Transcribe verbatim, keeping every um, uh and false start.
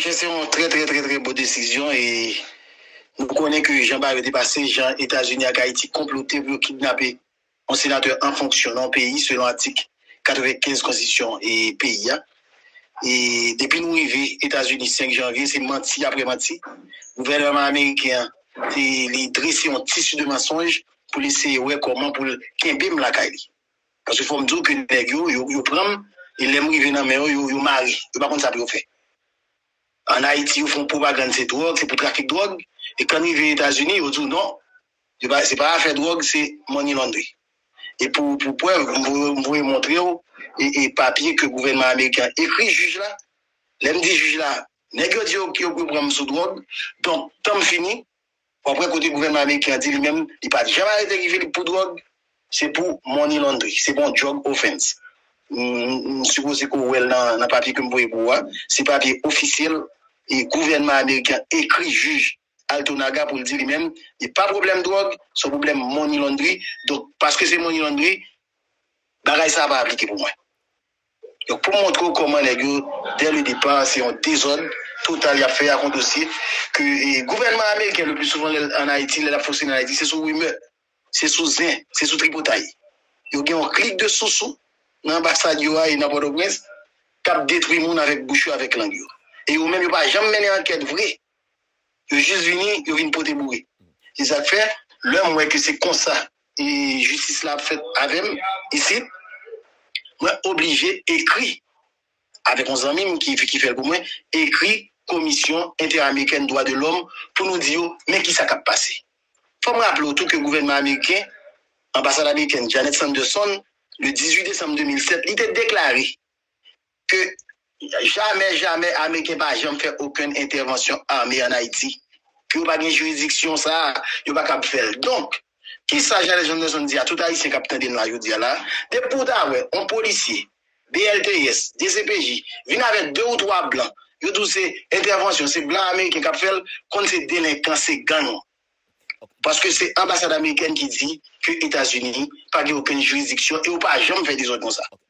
Se yon trè, trè, trè, trè bon desizyon e nou konnen ke jan bagay yo te pase, jan Etazini ak Ayiti konplote pou yo kidnape yon senatè an fonksyon nan yon peyi, selon atik katrevenkenz konstitisyon e peyi a. E depi nou rive Etazini senk janvye, se manti apre manti. Gouvènman ameriken an, te, li drese yon tisi de mansonj pou l eseye wè kòman pou l kenbe m lakay li. Paske fò m di w ke nèg yo, yo, yo pran m, e lè m rive nan men yo, yo, yo mare. Yo pa konn sa pou yo fè. Ann Ayiti, yo fè yon pwopagann se dwòg, se pou trafik dwòg. E kan n rive Etazini, yo di w non, se pa, se pa afè dwòg, se money laundry. E pou, pou prèv, m voye, m voye montre w e, e papye ke gouvènman ameriken an ekri jij la. Lè m di jij la, nèg yo di yo, yo, yo pran m sou dwòg, donk, tan m fini, w ap wè kote gouvènman ameriken an di li menm, li pa t janm arete Guy Philippe pou dwòg, se pou money laundry, se pou yon drug offense. M, m, m sipoze ke w wè l nan, nan papye ke m voye pou ou a, se papye ofisyèl e gouvènman ameriken ekri jij Alto Naga pou l di li menm, li pa pwoblèm dwòg, se yon pwoblèm money laundry. Donk, paske se money laundry, bagay sa a pa aplike pou mwen. Donk, pou m montre w kòman nèg yo, dès le départ, se yon dezòd total y ap fè ak yon dosye ke e, gouvènman ameriken, le pli souvan, lè l ann Ayiti, lè l ap fonksyone ann Ayiti, se sou rimè, se sou zen, se sou tripotay. Yo gen yon klik de sousou nan anbasad yo a e nan Pòtoprens k ap detwi moun avèk bouch yo, avèk lang yo. E yo menm, yo pa janm mennen ankèt vre. Yo jis vini, yo vin pote boure. Se sa k fè, lè m wè ke se konsa e jistis la ap fèt avè m isit, mwen oblije ekri avèk yon zanmi m ki, ki fè l pou mwen, ekri Komisyon Entèamerikèn Dwa de Lòm pou nou di yo, men ki sa k ap pase. Fò m raple w tou ke gouvènman ameriken, anbasad amerikèn Janet Sanderson, le dizuit desanm de mil sèt, li te deklare ke jamè, jamè Ameriken pa janm fè okenn entèvansyon ame ann Ayiti. Ke yo pa gen jiridiksyon sa a, yo pa kab fè l. Donk, kisa Janet Sanderson di a tout Ayisyen k ap tande n la jodi a la? Depi w ta wè yon polisye, B L T S, D C P J, vin avèk de ou twa blan, yo di w se entèvansyon, se blan ameriken k ap fè l, konn se delenkan, se gang. Paske se anbasad amerikèn ki di ke Etazini pa gen okenn jiridiksyon e yo pa janm fè dezòd konsa.